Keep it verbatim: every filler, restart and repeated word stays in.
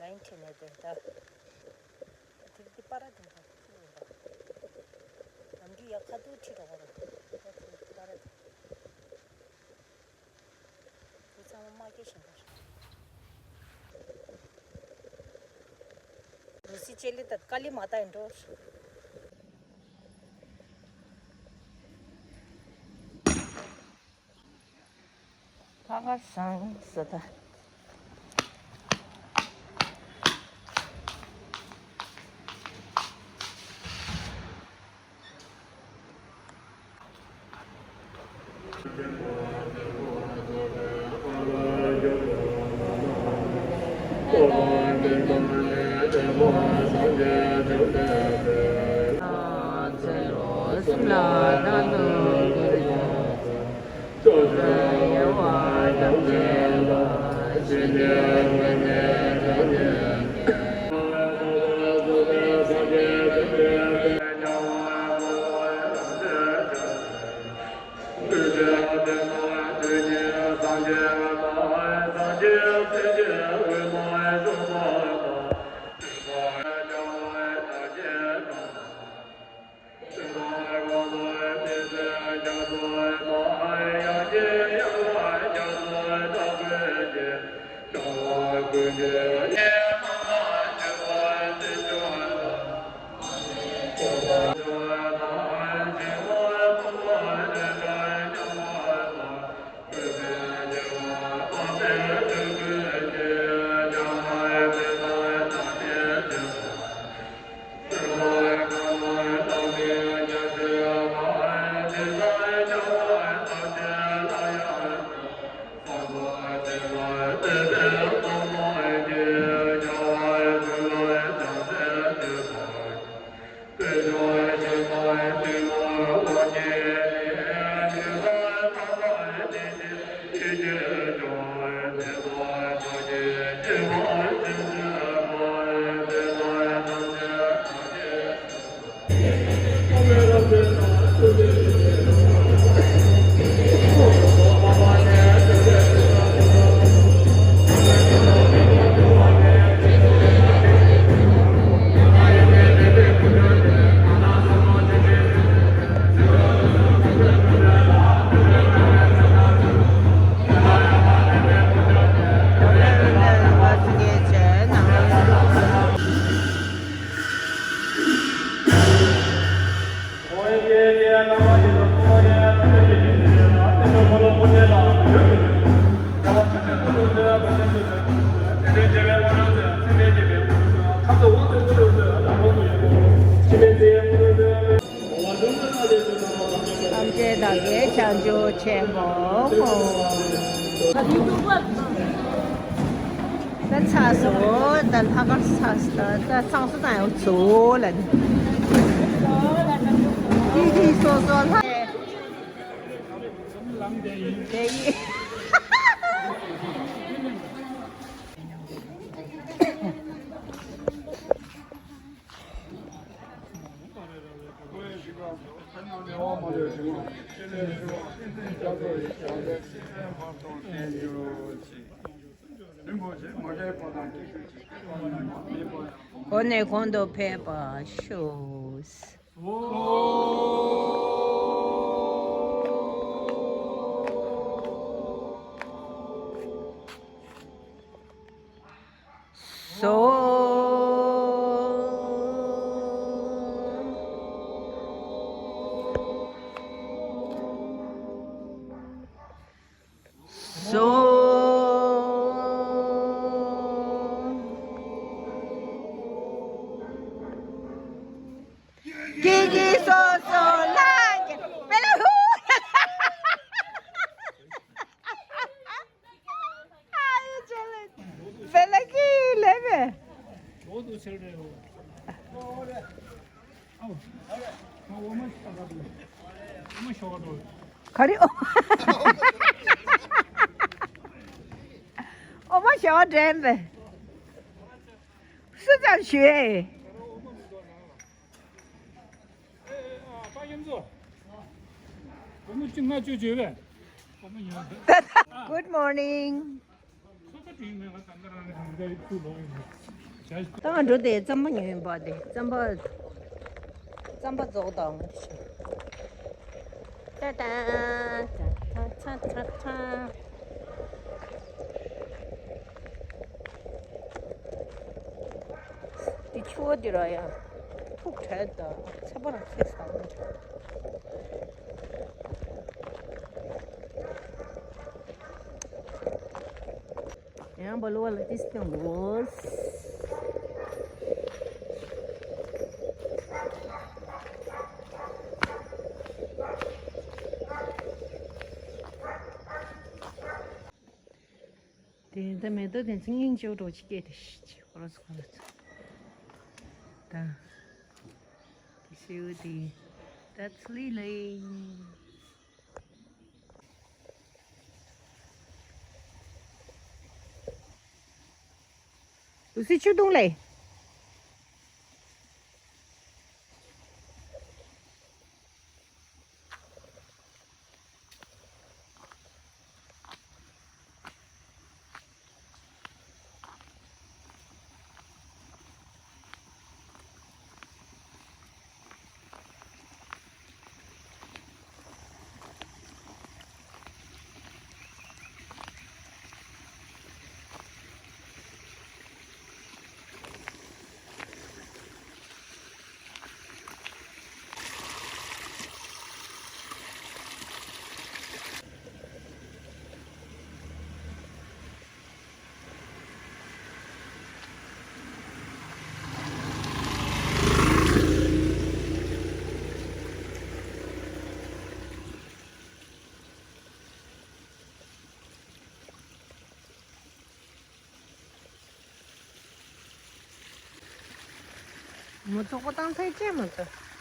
ལ་ཡིན་ཁྲིད་ནས་དེ་ད། དེ་དེ་པ་ར་དེ་འདྲ་ཅི་ཡིན་པ། ནམ་རྒྱུན་ཡག་ཁ་ཐུག་ཁྲིད་འགྲོ་གི་རེད། ད་དེ་པ་ར་དེ། དེ་ཚང་མ་མ་སྐྱེས་བཞིན་པ་རེད། རུ་སི་ཅེ་ལི་ད་ཀ་ལི་མ་ད་ཡིན་འགྲོ། ལྷག་དཀར་བཟང་ཟེར་ད། ཐམས་ཅད་བདག་གིས་བྱང་ཆུབ་ཆེན་པོའོ། ད་ཚར་སོང་། ད་ལྷག་དཀར་ཚར་སོང་། ད་ད་བསང་གསོལ་དང་ཡང་ཚུར་ལ་ནི། ཡིག་ཡིག་སོ་སོ་ལྷ། དེ་ཡིན། འོ་ནས་གོང་དུ་ཕེབས་པར་ཞུ། སོ། སོ། ཀི་ཀི་སོ་སོ་ལ་ཀི་པེ་ལ་ཧུ། ཨ་ཡེ་ཅེ་ལེ། བེ་ལ་ཀི་ལེ་བེ། ག་རེ། ཨོ་མ་ཞོ་འདྲེན་པས། སུ་ཙམ་ཞུ་ཨེ། Good morning. ད་ང་འགྲོ་དེ་རྩམ་པ་ཉོས་པ་དེ་རྩམ་པ་རྩམ་པ་རྫོགས་དང་ཏ་ཏ་ཏ་ཏ་ཏ་ཏ། དེ་ཆུ་བོ་དེ་ར་ཡ་ཐུག་བྲལ་ད་ཚ་པོ་རང་ཚིག་ས། ཡང་བ་ལོ་བ་ལ་ཏིས་ཀྱང་འདུག་དེ་ད་མེ་ཏོག་དེ་ཚོ་སྙིང་རྗེ་པོ་འདྲ་ཅིག་སྐྱེས་ཏེ་ཤི་ཅི་ཧོ་ར་སོ་ཧོ་ར་སོ། ད་དེ་ཤེའུ་དེ་ད་ཚི་ལི་ལེ། ལུ་སི་ཆུ་དུང་ལེ། མི་ཚོགས་པ་བཏང་ཚད་ཅན་མི་ཚོགས།